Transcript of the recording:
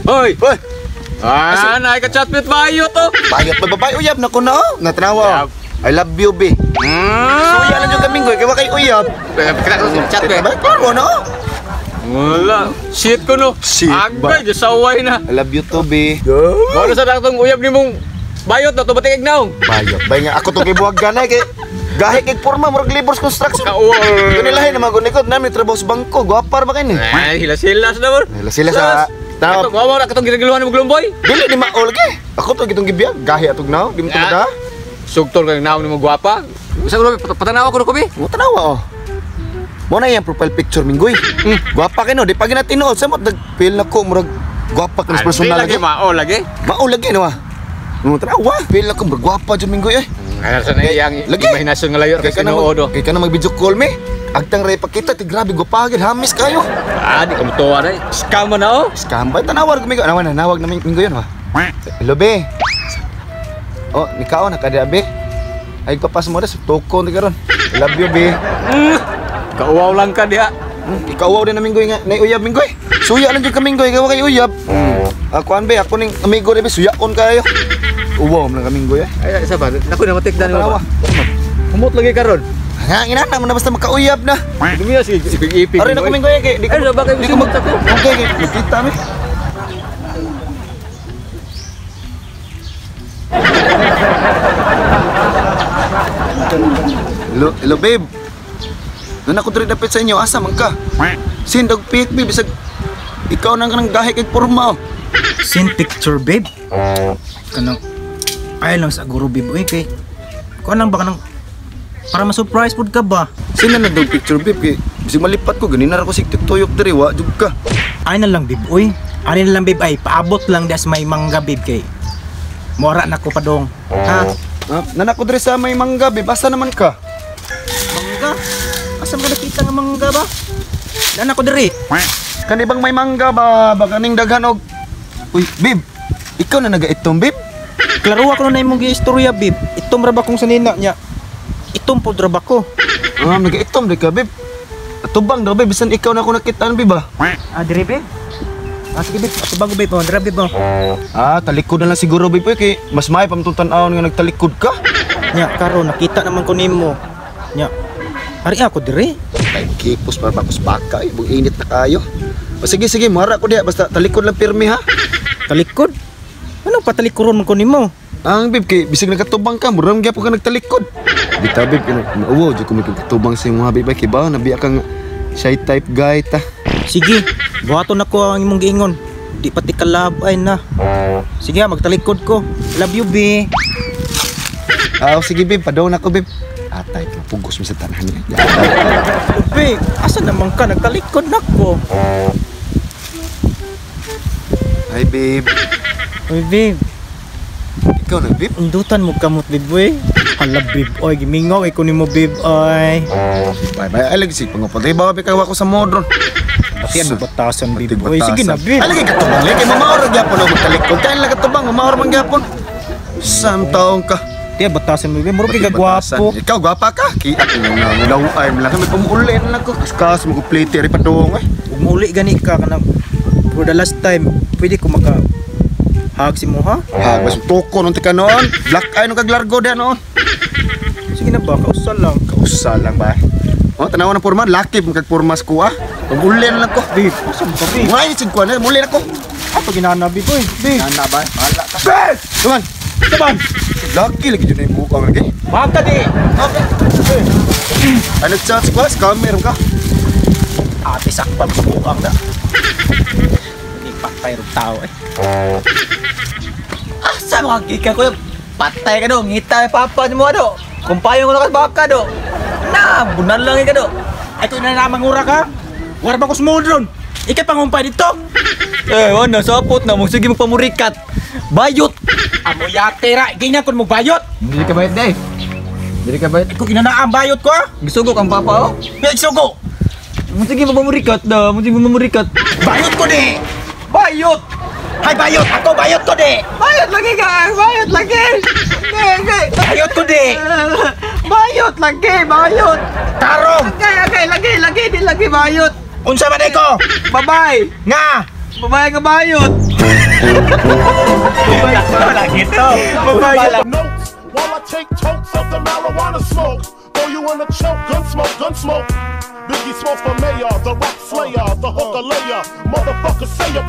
Hoy! Hoy! Ah, naay ka chatmate bayot oh. Bayot ba babae uyab na ko na oh. Natanawa. I love you, be. Suya lang yung kaminggoy kay wa kay uyab. Chat be. Ba, klaro na oh. Wala. Shit ko no. Shit ba? Agay, gisaway na. I love you too, be. Wala sa datong uyab nimong bayot na to batik ignaw. Bayot. Bay nga ako to kay buwag ganay kay gahi kay porma murag labors construction. Kauol. Kanilahin na mga gunikod namin trabaho sa bangko. Gwapar ba kayo ni? Ay, hilas-hilas na bro. Hilas-hilas sa Tao. tao. Mao ra katong ginagiluhan mo glumboy. Dili ni maol kay. Ako to gitong gibiyag gahi atog naw, di mo to Ah. da. Sugtol kay naong nimo gwapa. Sa ko patanaw ko ko be. Mo tanawa oh. Mo na iyang profile picture minggoy. Gwapa kay no, di pa ginatinuod sa mo nag-feel na ko murag gwapa ka personal lagi lagi. mao lagi. Mao lagi no ah. Mo tanawa, feel na ko murag gwapa jud minggoy eh. Ano sa na iyang Lagi. imahinasyon nga layo Kay kay ka na tinuod oh. mag, kay ka na mag video call me. Agtang ray pakita ti grabe gwapa gid hamis kayo. Ah, di ka mutuwa na. Scam man na oh. Scam ba tanawar ko minggoy. Nawa na nawag na minggoy yun ha. Hello be. Oh, nikaon na kada be. Ay papas mo res toko ni karon. I love you be. Kauwaw lang ka diha. Ikaw din na minggoy nga nay uyab minggoy. Suya lang jud ka minggoy kay wa kay uyab. Ako an be, ako ning amigo ni be suyaon kayo. Uwaw man lang ka minggoy eh. Ay, isa ba? Naku na matikdan mo Tanawa. ba? Humot lagi karon. Nga ina na mo na basta makauyab na. Dumiya sige ipig-ipig. Ari na ko minggoy kay di ko Ay, sa bagay, di ko mag bisumot ako. Okay, kay magkita mi. Hello, hello babe. Doon ako diri dapit sa inyo, asa man ka? Sindog pic babe, bisag ikaw nang kanang gahi kay porma. Oh. Send picture, babe. Kanang ay lang sa guro, babe. Uy, kay kuan lang ba kanang para ma-surprise pud ka ba? Sino na dog picture babe kay bisag malipat ko ganina ra ko sig tuyok diri wa jud ka. Ay na lang, babe. Uy, ani na lang, babe. Ay paabot lang das may mangga, babe kay. Mora na ko padong. Ha? Ah, nana ko diri sa may mangga babe, asa naman ka? Mangga? Asa man ka nakita nga mangga ba? Nana ko diri. Kani bang may mangga ba ba kaning daghan og Uy, babe. Ikaw na nagaitom babe. Klaro ako na imong giistorya, babe. Itom ra ba kong sanina niya? Itom pod ra ba ko? Ah, nagaitom di ka babe. Atubang daw babe, bisan ikaw na ako nakitaan babe ba? Ah, diri, babe. Ah, sige, babe. Ato bago, babe. Oh, dira, babe. Oh. Ah, talikod na lang siguro babe kay mas may pamtong tan-awon nga nagtalikod ka. Nya, karon nakita naman ko nimo. Nya. Ari ako diri. Kay kipos para bakos baka, eh, bung init na kayo. O sige sige, mara ko diha basta talikod lang pirmi ha. Talikod? Ano patalikuron man ko nimo? Ang babe kay bisag nagatubang ka, murang gyapon ka nagtalikod. Bitaw babe kay mauwaw jud ko may katubang sa imong babe kay ba nabiya kang shy type guy ta. Sige, buhaton ako ang imong giingon. Di pati kalab ay na. Sige, ha, magtalikod ko. Love you, be. Ah, sige babe, padaw na ko babe. Atay, mapugos mi sa tanan niya. Be, asa naman ka? Nagtalikod na ko. Hi babe. Uy, babe. Ikaw na babe. Undutan mo kamot, babe, uy. Hala, babe. Oy, gimingaw eh ko nimo, babe, oy. Bye bye. Ay lagi sige pangupatay ba kay ko sa modron. Pati ano batasan, babe. Oy, sige na, babe. Ay lagi katubang lagi kay mamaor gyapon og magtalikod. Kay lang katubang mamaor man gyapon. Sam taong ka. Di batasan mo, babe. Muro kay gagwapo. Ikaw gwapa ka. Kiat lang na law ay lang may pumuli na lang ko. Kaskas mo kuplete ri padung eh. Ug mauli gani ka kanang for the last time, pwede ko maka hug si mo, ha? Ha, bas toko nung tika noon. Black eye nung kaglargo diha noon. Sige na ba, kausa lang. Kausa lang ba? Oh, tanawa ng porma, laki mo kag pormas ko ah. Pumuli na lang ko. Babe, asa mo ka, babe? Ngay sig ko na, muli na ko. Ato ginana, babe, oy. Babe. Nana ba? Bahala ka. Babe! Tuman. Saban. Laki lagi jud na yung bukang lagi. Baka di. Okay. Ano chat ko? Scammer ka. Ate sakpan sa bukang na. Hindi patay rog tao eh. Asa mga gikan ko patay ka do, ngita may papa nimo do. Kumpayo ko na ka baka do. Na, bunan lang ka do. Ay ko na namang ura ka. Wala ba ko sumudron? Ikay pangumpay dito. Eh, wala sapot na mo sige mo pamurikat. Bayot. Amo yate ra, ganyan kun mo bayot. Dili ka bayot day. Dili ka bayot. Ikaw ginanaang bayot ko ah. Gisugo kang papa oh. May sugo. Mo sige mo pamurikat da, mo sige mo pamurikat. Bayot ko di. Bayot. Hay bayot, ako bayot ko di. Bayot lagi ka, bayot lagi. Hindi, hindi. Bayot ko di. Bayot lagi, bayot. Tarong. Agay, agay, lagi, lagi, di lagi bayot. Unsa man ko? Babay. Nga. Babay nga bayot. Lagi to. Babae. Notes while I take tokes of the marijuana smoke. Throw you in a choke, gun smoke, gun smoke. Biggie Smalls for mayor, the rap slayer, the hooker layer. Motherfucker, say a prayer.